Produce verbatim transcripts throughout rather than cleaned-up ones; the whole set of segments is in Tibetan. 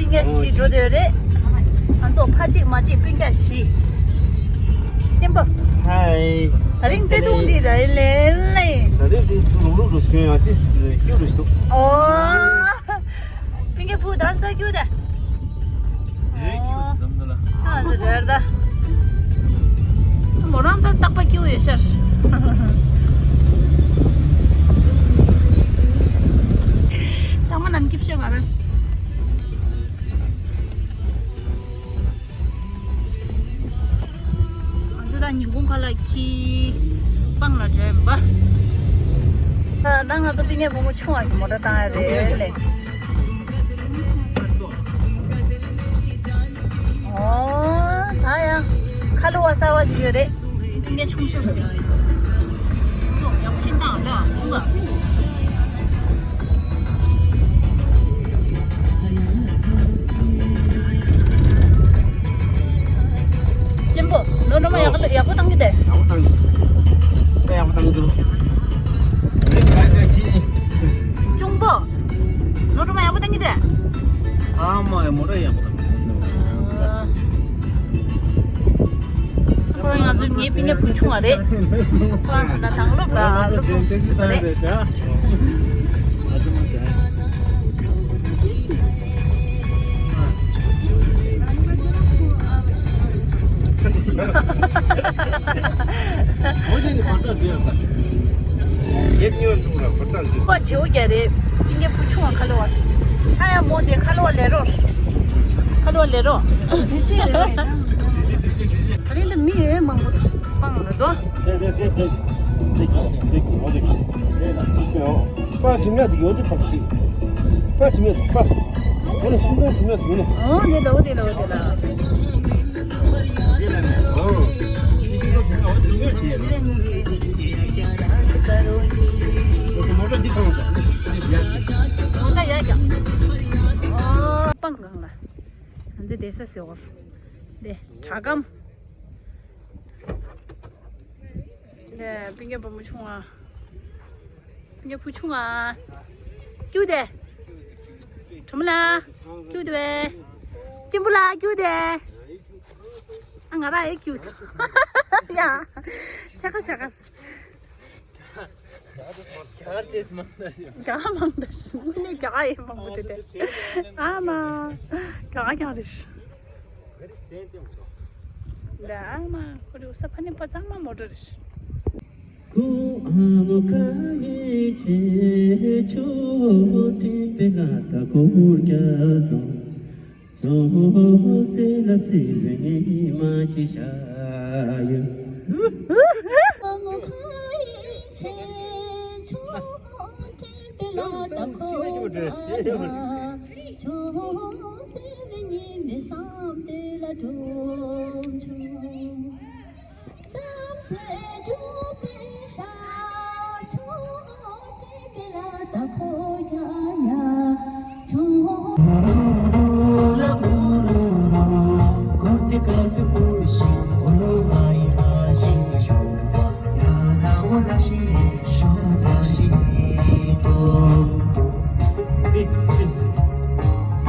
སྤུན་ཀྱག་བཞི་འགྲོ་འདོད་རེད། ང་ཚོ་ཕ་གཅིག་མ་གཅིག་སྤུན་ཀྱག་བཞི། གཅེན་པོ། ཧའི། ད་རིང་བརྩེ་དུང་འདི་ར་ལེ་ལེ། ད་རིང་འདི་ལུག་ལུག་རུ་སྐྱོན་ཡང་ཏིས་སྐྱུ་རུ་སྟུག་ཨོ། སྤུན་ཀྱག་བུ་དང་ཚ་སྐྱུ་ད། ཨེ་སྐྱུ་ཟམ་ད་ལ། ཨ་ཟེར་ད། མོ་རང་ད་རྟག་པ་སྐྱུ་ཡོད་ཤར། ཚང་མ་ནམ་སྐྱིད་ཤོད་ག་རེ། ང་ཚོ་ད་ཉིན་གུང་ཁ་ལག་ཁྱི་སྤང་ལ་འགྲོ་ཡིན་པ། ད་ད་ང་ཚོ་སྤུན་ཀྱག་བུ་མོ་ཆུང་བ་གི་མོ་ཊ་བཏང་ཡ་རེད་ལེ། ཨོ། ད་ཡང་ཁ་ལོ་བ་གསར་བ་ཞིག་ཡོད་རེད། སྤུན་ཀྱག་ཆུང་ཤོས་ཤིག་ཡག་པོ་ཞིག་བཏང་ལ་ཁོང་ག་གཅེན་པོ། ནོར་སྒྲོལ་མ་ཡག་པོ་ཡག་པོ་བཏང་གི་འདུག་ཡག་པོ་བཏང་གི་འདུག་ཡག་པོ་བཏང་གི་འདུག་གཅུང་པོ། ནོར་སྒྲོལ་མ་ཡག་པོ་བཏང་གི་འདུག་ཨ་མ་ཡ་མོ་ཊ་ཡག་པོ་བཏང་གི་འདུག་ཁོ་རང་ང་ཚོ་ངའི་སྤུན་ཀྱག་བུ་ཆུང་བ་རེད། ཁོ་རང་ད་དང་སློབ་ལ་སློབ་སྦྱོང་བྱེད་བཞིན་པ་རེད། ཁོ་བྱེའུ་རྒྱ་རེད། སྤུན་ཀྱག་བུ་ཆུང་བ་ཁ་ལོ་བ་ཞིག་ཨ་ཡ་མོ་དེ་ཁ་ལོ་བ་ལས་རོགས། ཁ་ལོ་བ་ལས་རོགས། དེ་ཅི་རེད། ད་རིང་འདི་མི་ཡོད་མང་པོ་སྤང་ལ་འགྲོ། དེ་དེ་དེ་དེ་དེ་གི་དེ་གི་འོ་དེ་གི་དེ་ལ་ཅི་ཅི་འོ། པ་དྲི་མེད་དེ་གི་འོ་དེ་པ་ཅི། པ་དྲི་མེད་པ། འོ་ན་ཤིང་ཏོག་དྲི་མེད་དེ་ནི། འོ་དེ་ལ་འོ་དེ་ལ་འོ་དེ་ལ། དེ་ལ་ནི་འོ། ཤིང་ཏོག་དྲི་མེད་འོ་དྲི་མེད་དེ་ལ། འོ་དེ་མོ་ཊ་འདི་གང་ས་འདི་ཡ། འོ་ད་ཡ་ཀྱང་། འོ་སྤང་གང་ལ། ང་ཚོ་བསྡད་ས་ཟེར་བར། འདི་བྲག་སྒམ། འདི་སྤུན་ཀྱག་བུ་མོ་ཆུང་བ། སྤུན་ཀྱག་བུ་ཆུང་བ། སྐྱུག་དེ། གྲོ་མོ་ལ། སྐྱུག་དེ་བས། གཅེན་པོ་ལ་སྐྱུག་དེ། ཨ་ང་ར་ཨེ་སྐྱུག་དེ། ཡ། ཆ་ག་ཆ་ག། རྒྱ་མང་ད་ཞིག་དངོས་གནས་རྒྱ་ཡེ་མང་པོ་དེ་དེ། ཨ་མ། རྒྱ་རྒྱ་རེད། ལ་ཨ་མ་ཁོ་རེ་ས་ཕ་ནི་པ་གཙང་མ་མོ་ཊ་རེད། ཁོ་ཨ་མོ་ཁ་ངེ་ཆེ་ཆོ་ཏི་པེ་ལ་ད་ཁོ་རྒྱ་ཟོ།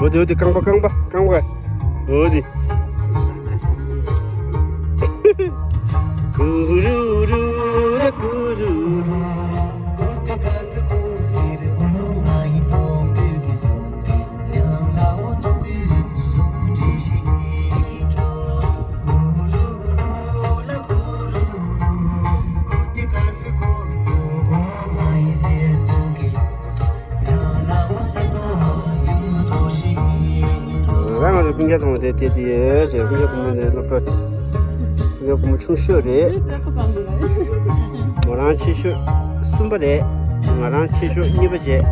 འོ་དེ་འོ་དེ་རྐང་པ་རྐང་པ་རྐང་པ། འོ་དེ། རང་ང་ཚོ་སྤུན་ཀྱག་ཚང་མ་དེ་དེ་དེ་ཡོད་ཅེས་སྤུན་ཀྱག་བུ་མོ་འདི་སློབ་གྲྭ་སྤུན་ཀྱག་བུ་མོ་ཆུང་ཤོས་རེད། མོ་རང་ཆེ་ཤོས་གསུམ་པ་རེད། ང་རང་ཆེ་ཤོས་གཉིས་པ་བྱས།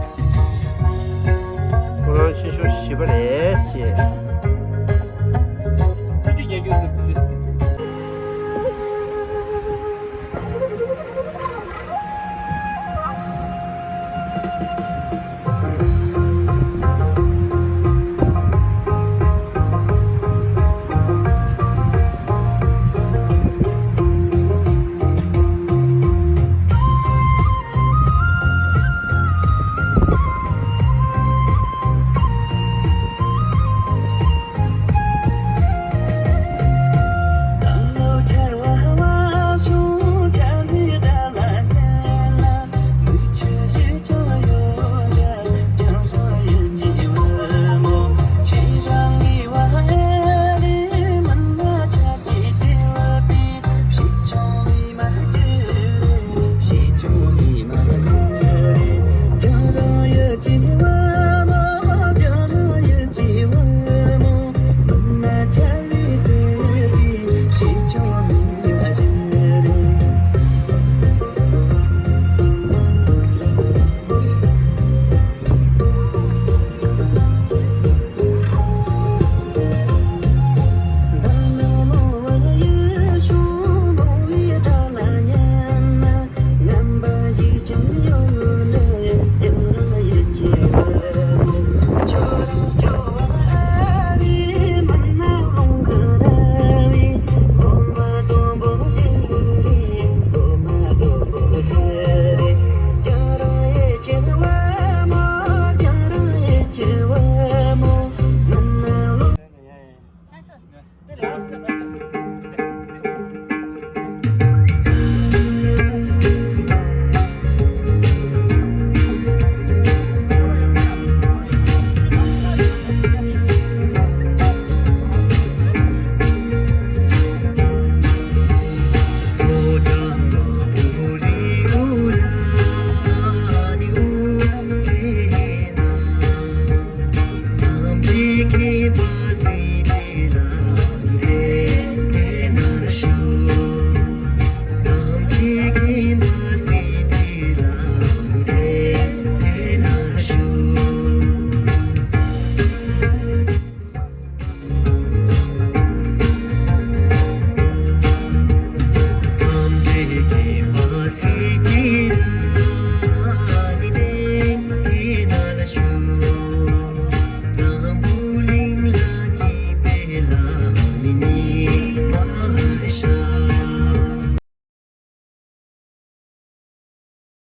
ཁོ་རང་ཆེ་ཤོས་བཞི་པ་རེད་ཞེས།